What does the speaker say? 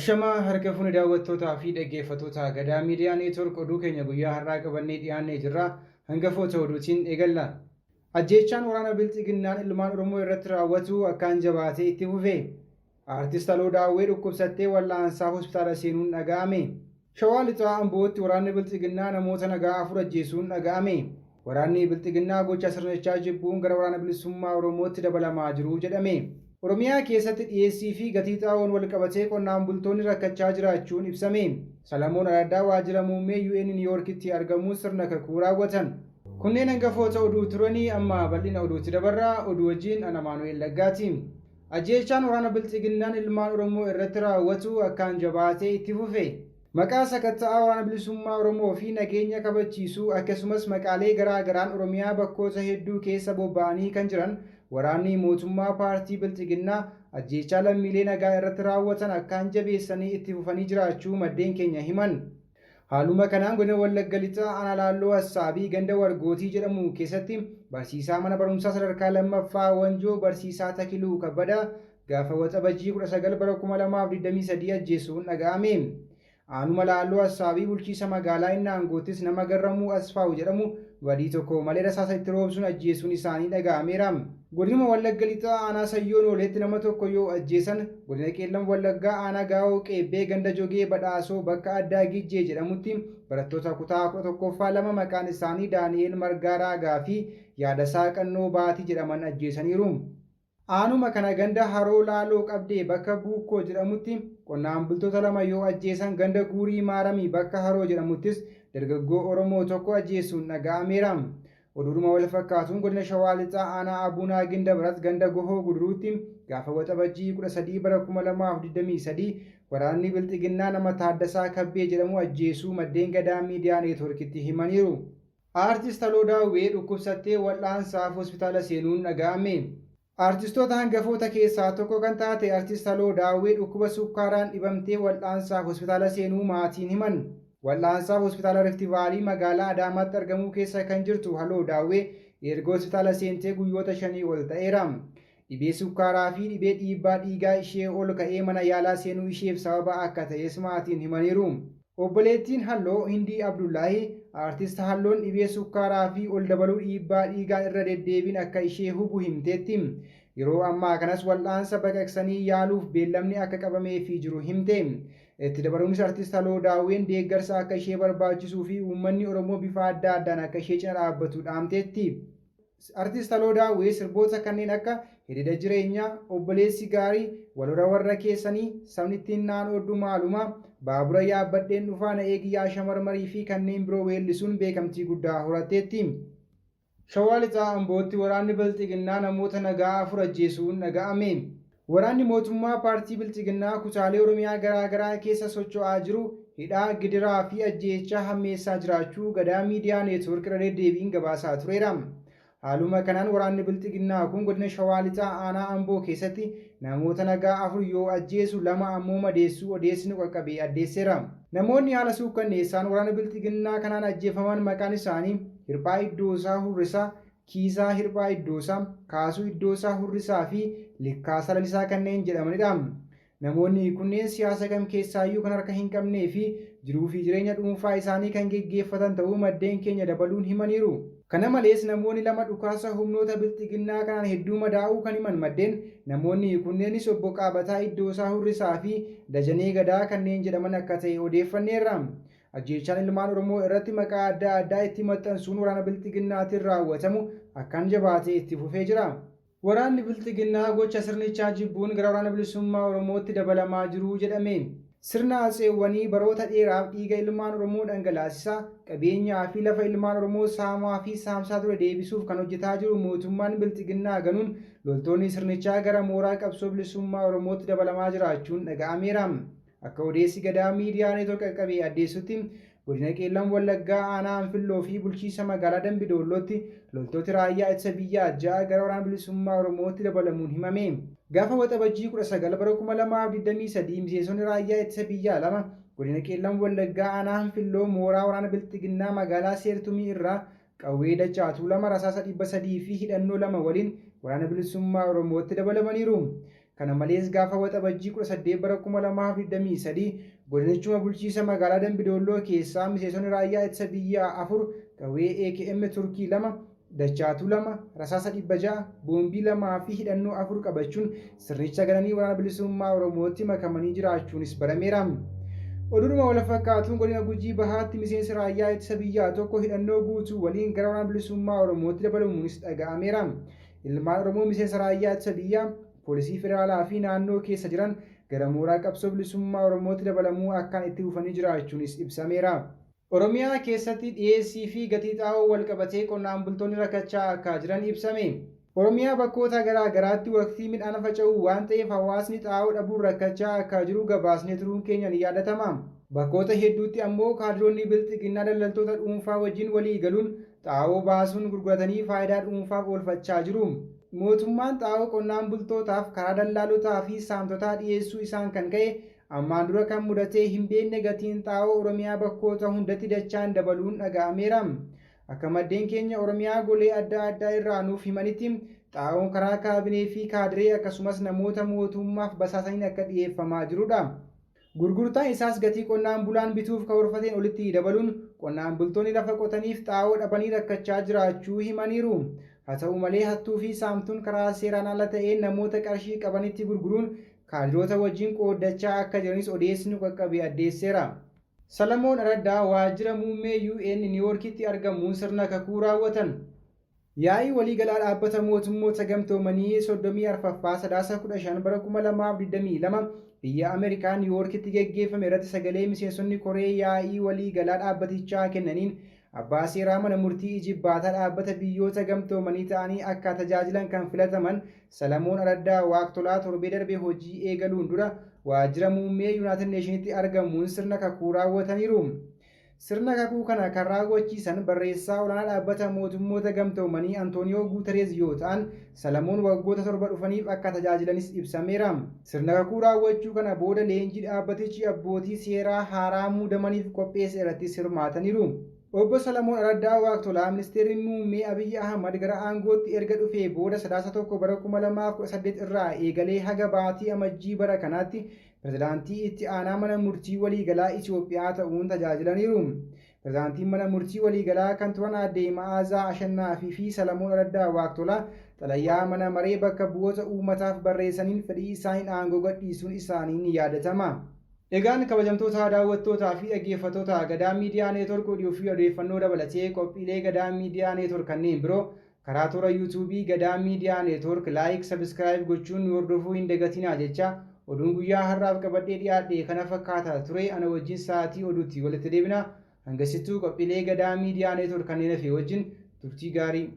Ashamaa harka fuune daawwattootaa fi dhaggeeffattoota Gadaa Miidiyaa Neetwork oduu keenya guyyaa har'aa qabannee dhiyaannee jirra. Hangafoota oduutiin eegalla. Ajjeechaan waraana Bilxiginnaan ilmaan Oromoo irratti raawwatu akkaan jabaatee itti fufe. Aartist Aloo Daawwee dhukkubsattee wal'aansaaf hospitaala seenuun dhaga'ame. Shawaa Lixaa Ambootti waraanni Bilxiginnaa namoota nagaa 4 ajjeesuun dhaga'ame. Waraanni Bilxiginnaa gocha sirnichaa jibbuun gara Waraana Bilisummaa Oromootti dabalamaa jiru jedhame. Oromiyaa keessatti dhiyeessii fi gatii xaa'oon walqabatee qonnaan bultoonni rakkachaa jiraachuun ibsame. Salamoon Araddaa waajjira muummee UN Niiwoorkitti argamuun sirna kakuu raawwatan. Kunneen hangafoota oduu turanii amma bal'ina oduutti dabarra. Oduu wajjin an Amaanu'eel Laggaati. Ajjeechaan waraana Bilxiginnaan ilmaan Oromoo irratti raawwatu akkaan jabaatee itti fufe. Maqaa sakatta'aa Waraana Bilisummaa Oromoo fi nageenya kabachiisuu akkasumas maqaalee garaa garaan Oromiyaa bakkoota hedduu keessa bobba'anii kan jiran waraanni mootummaa paartii Bilxiginnaa ajjeechaa lammiilee nagaa irratti raawwatan akkaan jabeessanii itti fufanii jiraachuu maddeen keenya himan. Haaluma kanaan Godina Wallagga Lixaa Aanaa Laalloo Assaabii ganda Wargootii jedhamu keessatti barsiisaa mana barumsaa sadarkaa 2ffaa Wanjoo barsiisaa Takiluu Kabbadaa gaafa Waxabajjii 19 bara 2023 ajjeesuun dhaga'ame. Aanuma Laalloo Assaabii bulchiisa magaalaa Innaangoottis nama Garramuu Asfaawu jedhamu badii tokko malee rasaasa itti roobsuun ajjeesuun isaanii dhaga'ameera. Godinuma Wallagga Lixaa Aanaa Sayyoo Nooleetti nama tokko yoo ajjeesan, Godina Qeellam Wallaggaa Aanaa Gaawoo Qeebbee ganda Jogee Badhaasoo bakka addaa Gijjee jedhamutti barattoota kutaa 11ffaa 2 maqaan isaanii Daani'eel Margaa Raagaa fi Yaadasaa Qannoo Baatii jedhaman ajjeesaniiru. Aanuma kana ganda Haroo Laaloo Qabdee bakka Buukkoo jedhamutti qonnaan bultoota 2 yoo ajjeesan ganda Guurii Maaramii bakka Haroo jedhamuttis dargaggoo Oromoo tokko ajjeesuun dhaga'ameera. Oduudhuma wal fakkaatuun Godina Shawaa Lixaa Aanaa Abuunaa Gindabarat ganda Gohoo Guduruutti gaafa Waxabajjii 13 bara 2023 waraanni Bilxiginnaa nama Taaddasaa Kabbee jedhamu ajjeesuu maddeen Gadaa Miidiyaa Neetwoorkitti himaniiru. Aartist Haloo Daawwee dhukkubsattee wal'aansaaf hospitaala seenuun dhaga'ame. Artistoota hangafoota keessaa tokko kan taate Artist Haloo Daawwee dhukkuba sukkaaraan dhibamtee wal'aansaaf hospitaala seenuu maatiin himan. Wal'aansaaf Hospitaala Rifti Vaalii magaalaa Adaamaatti argamuu keessa kan jirtu Haloo Daawwee erga hospitaala seentee guyyoota shanii ol ta'eera. Dhibee sukkaaraa fi dhibee dhiibbaa dhiigaa ishee ol ka'ee mana yaalaa seenuu isheef sababa akka ta'es maatiin himaniiru. Obboleettiin Halloo, Hindii Abdullaahii, Aartist Halloon dhibee sukkaaraa fi ol dabaluu dhiibbaa dhiigaan irra deddeebiin akka ishee hubu himteetti. Yeroo ammaa kanas wal'aansa baqaqsanii yaaluuf beellamni akka qabameefii jiru himte. Itti dabaluunis Artist Haloo Daawween deeggarsa akka ishee barbaachisuu fi uummanni Oromoo bifa adda addaan akka ishee cina dhaabbatu dhaamteetti. Artist Haloo Daawwee sirboota kanneen akka Hededa Jireenyaa, Obboleessi Gaarii, Walhora Warra Keessanii, Sabni Ittiin Naan Ooddu Maaluma, Baabura Yaabbadheen Dhufaa Na Eegi Yaa Shamarmarii fi kanneen biroo weellisuun beekamtii guddaa horatteetti. Shawaa Lixaa Ambootti waraanni Bilxiginnaa namoota nagaa 4 ajjeesuun dhaga'ame. Waraanni mootummaa paartii Bilxiginnaa kutaalee Oromiyaa garaa garaa keessa socho'aa jiru hidhaa, gidiraa fi ajjeechaa hammeessaa jiraachuu Gadaa Miidiyaa Neetwoork irra deddeebiin gabaasaa tureera. Haaluma kanaan waraanni Bilxiginnaa kun godina Shawaa Lixaa aanaa Amboo keessatti namoota nagaa 4 yoo ajjeesu 2 ammoo madeessuu odeessi nu qaqqabe addeesseera. Namoonni haala suukkanneessaan waraana Bilxiginnaa kanaan ajjeefaman maqaan isaanii Hirphaa Iddoosaa Hurrisaa, Kiisaa Hirphaa Iddoosaa, Kaasuu Iddoosaa Hurrisaa fi Likkaasaa Lalisaa kanneen jedhamanidha. Namoonni kunneen siyaasa kam keessaayyuu kan harka hin qabnee fi jiruu fi jireenya dhuunfaa isaanii kan geggeeffatan ta'uu maddeen keenya dabaluun himaniiru. Kana malees namoonni 2 dhukaasa humnoota Bilxiginnaa kanaan hedduu madaa'uu kan himan maddeen, namoonni kunneenis Obbo Qaabataa Iddoosaa Hurrisaa fi Dajanee Gadaa kanneen jedhaman akka ta'e odeeffanneerra. Ajjeechaan ilmaan Oromoo irratti maqaa adda addaa itti maxxansuun waraana Bilxiginnaatiin raawwatamu akkaan jabaatee itti fufee jira. Waraanni Bilxiginnaa gocha sirnichaa jibbuun gara Waraana Bilisummaa Oromootti dabalamaa jiru jedhame. Sirna Atseewwanii baroota dheeraaf dhiiga ilmaan Oromoo dhangalaasisaa, qabeenyaa fi lafa ilmaan Oromoo saamaa fi saamsaa ture deebisuuf kan hojjetaa jiru mootummaan Bilxiginnaa ganuun loltoonni sirnichaa gara mooraa qabsoo bilisummaa Oromootti dabalamaa jiraachuun dhaga'ameera. Akka odeessi Gadaa Miidiyaa Neetwork qaqqabe addeessutti, Godina Qeellam Wallaggaa Aanaa Anfilloo fi Bulchiinsa Magaalaa Dambi Doollootti loltooti Raayyaa Ittisa Biyyaa 6 gara Waraana Bilisummaa Oromootti dabalamuun himame. Gaafa Waxabajjii 19 bara 2023 miseensonni Raayyaa Ittisa Biyyaa 2 Godina Qeellam Wallaggaa Aanaa Anfilloo mooraa Waraana Bilxiginnaa Magaalaa Seertumii irraa qawwee dachaa Tuulama rasaasa 300 fi hidhannoo 2 waliin Waraana Bilisummaa Oromootti dabalamaniiru. Kana malees gaafa Waxabajjii 18 bara 2023 godinichuma bulchiisa magaalaa Dambi Doolloo keessaa miseensonni raayyaa ittisa biyyaa 4 qawwee AKM Turkii 2, dachaatuu 2, rasaasa 600, boombii 2 fi hidhannoo 4 qabachuun sirnicha gananii Waraana Bilisummaa Oromootti makamanii jiraachuunis barameera. Oduudhuma wal fakkaatuun godina Gujii Bahaatti miseensi raayyaa ittisa biyyaa tokko hidhannoo guutuu waliin gara Waraana Bilisummaa Oromootti dabalamuunis dhaga'ameera. Ilmaan Oromoo miseensa raayyaa ittisa biyyaa, poolisii federaalaa fi naannoo keessa jiran gara mooraa qabsoo bilisummaa Oromootti dabalamuu akkaan itti fufanii jiraachuunis ibsameera. Oromiyaa keessatti dhiyeessii fi gatii xaa'oo wal qabatee qonnaan bultoonni rakkachaa akka jiran ibsame. Oromiyaa bakkoota garaa garaatti waqtii midhaan faca'uu waan ta'eef hawaasni xaa'oo dhabuun rakkachaa akka jiru gabaasnee turuun keenya ni yaadatama. Bakkoota hedduutti ammoo kaadiroonni Bilxiginnaa daldaltoota dhuunfaa wajjin walii galuun xaa'oo baasuun gurguratanii faayidaa dhuunfaaf oolfachaa jiru. Mootummaan xaa'oo qonnaan bultootaaf karaa dallaalotaa fi saamtotaa dhiyeessuu isaan kan ka'e ammaan dura kan mudatee hin beekne gatiin xaa'oo Oromiyaa bakkoota hundatti dachaan dabaluun dhaga'ameera. Akka maddeen keenya Oromiyaa golee adda addaa irraa nuuf himanitti xaa'oon karaa kaabinee fi kaadiree akkasumas namoota mootummaaf basaasaniin akka dhiyeeffamaa jirudha. Gurgurtaan isaas gatii qonnaan bulaan bituuf karoorfateen olitti dabaluun qonnaan bultoonni lafa qotaniif xaa'oo dhabanii rakkachaa jiraachuu himaniiru. Haa ta'u malee hattuu fi saamtuun karaa seeraan ala ta'een namoota qarshii qabanitti gurguruun kaadiroota wajjin qooddachaa akka jiranis odeessi nu qaqqabe addeesseera. Salamoon Araddaa waajjira muummee UN Niiwoorkitti argamuun sirna kakuu raawwatan. Yaa'ii Waliigalaa Dhaabbata Mootummoota Gamtoomanii 34ffaa Sadaasa 15 bara 2022 biyya Ameerikaa Niiwoorkitti geggeeffame irratti sagalee miseensonni koree yaa'ii waliigalaa dhaabbatichaa kennaniin abbaa seeraa mana murtii ijibbaataa dhaabbata biyyoota gamtoomanii ta'anii akka tajaajilan kan filataman Salamoon Araddaa Waaqtolaa torbee darbe hojii eegaluun dura waajjira muummee Yunaayitid Neeshinitti argamuun sirna kakuu raawwataniiru. Sirna kakuu kana kan raawwachiisan barreessaa olaanaa dhaabbata mootummoota gamtoomanii Antooniyoo Guutereez yoo ta'an, Salamoon waggoota 7 dhufaniif akka tajaajilanis ibsameera. Sirna kakuu raawwachuu kana booda leenjii dhaabbatichi abbootii seeraa haaraa muudamaniif qopheesse irrattis hirmaataniiru. Obbo Salamoon Araddaa Waaqtolaa Ministeerri Muummee Abiyyi Ahmad gara aangootti erga dhufee booda Sadaasa 1 bara 2018 irraa eegalee haga baatii Amajjii bara kanaatti Pirezidaantii Itti Aanaa Mana Murtii Waliigalaa Itiyoophiyaa ta'uun tajaajilaniiru. Pirezidaantiin Mana Murtii Waliigalaa kan turan Aadde Ma'aazaa Ashannaafii fi Salamoon Araddaa Waaqtolaa xalayaa Mana Maree Bakka Bu'oota Uummataaf barreessaniin fedhii isaaniin aangoo gadhiisuun isaanii ni yaadatama. Egaan kabajamtoota daawwattootaa fi dhaggeeffattoota Gadaa Miidiyaa Neetwork oduu fi odeeffannoo dabalatee qophiilee Gadaa Miidiyaa Neetwork kanneen biroo karaa toora YouTube Gadaa Miidiyaa Neetwork like, subscribe gochuun nu hordofuu hin dagatinaa jechaa oduun guyyaa har'aaf qabadhee dhiyaadhe kana fakkaata ture ana wajjin sa'aatii oduutti walitti deebina hangasittuu qophiilee Gadaa Miidiyaa Neetwork kanneen hafe wajjin turtii gaarii.